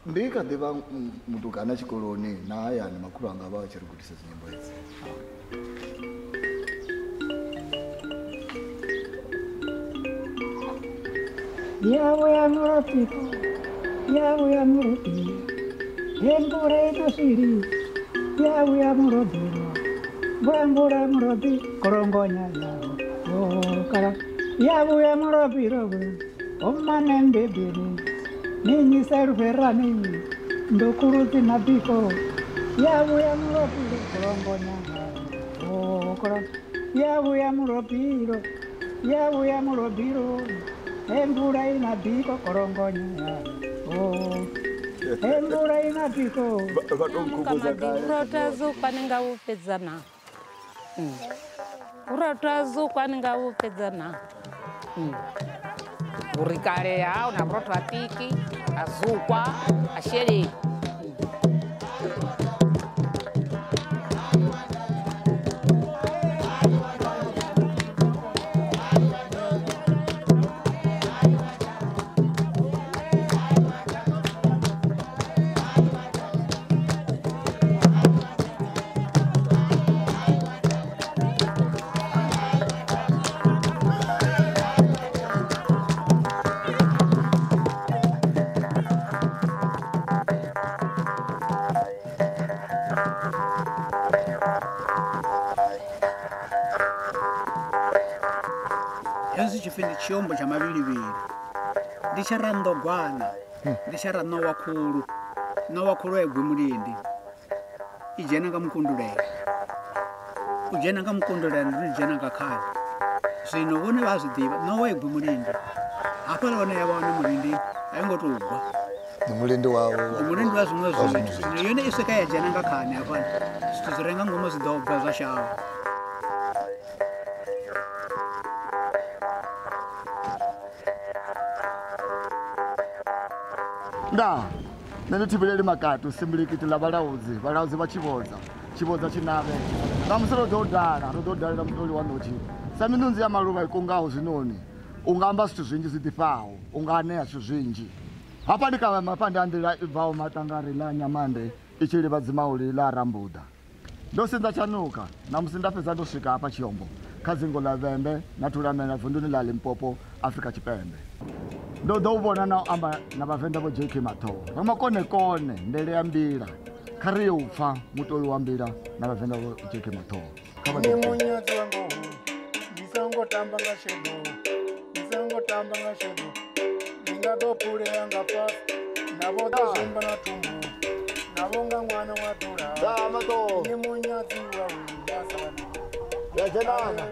Ndi kha ḓi vha mutukana tshikoloni na hayani makhulu anga vha tshi ri gudisa dzinyimbo hedzi. Yavuya mulopiko, yavuya mulopiko, hembura inosiri, yavuya mulopiko, mbura mulopi, korongonya yawo, okara, yavuya mulopiro, omanembe biri, ninyi seruferani, ndokuruti nabiko, yavuya mulopiro, korongonya yawo, okara, yavuya mulopiro, yavuya mulopiro. Embura inabiko korongonya. Oh. Embura inabiko. Uratazo kwaninga upedzana. Uratazo kwaninga upedzana. Urikare ya una proto atiki azukwa asheri. Chiyombo cha mavhilivhili ndi tsha ranḓogwana ndi tsha raṋowa khulu ṋowa khulu a igwi mulindi i dzhena nga mukundulela u dzhena nga mukundulela ndi dzhena nga khali zwino vhone vha zwi ḓivha ṋowa igwi mulindi hafhaḽa hone ya vha hone mulindi a yo ngo tou gwa ndi mulindi wawo ndi mulindi wa zwiṅwe zwithu zwino yone i swika ya dzhena nga khani hafhaḽa zwithu zwi re nga ngomu zwi ḓo bva zwa shavha. Nda, nṋe ndi thivheleli makatu simbilikiti ḽa vhalaudzi, vhalaudzi vha tshivhodza, tshivhodza tshinavhe. Ṋamusi ro ḓo dala, ro ḓo dalela mutoli wa ṋotshi. Sa minunzi ya maluvha i kungaho zwinoni, u nga amba zwithu zwinzhi zwi ḓifhaho, u nga anea zwithu zwinzhi. Hafha ndi kha mafhande a nḓila i bvaho Maṱangari ḽa Nyamande i tshi livha Dzimauli ḽa Rambuḓa. Ndo sinḓa tshanuka, ṋamusi nda fhedza ndo swika hafha Tshiyombo kha dzingo ḽa Vhembe na Thulamela vunduni ḽa Limpopo, Afrika Tshipembe. Ndo ḓo u vhona na u amba na vhavenḓa vho JK Mathoho vhamakonekone ndele ya mbila kha ri yo pfa mutoli wa mbila na vhavenḓa vho JK Mathoho. Ni munyadzi wa ngoho ndi songo tamba nga sheḓo ndi songo tamba nga sheḓo ndi nga ḓo phulea nga fhasi na vho ḓo zwimba na thumbu na vho nga ṅwana wa ḓula. Ni munyadzi wa Ya dzhenana.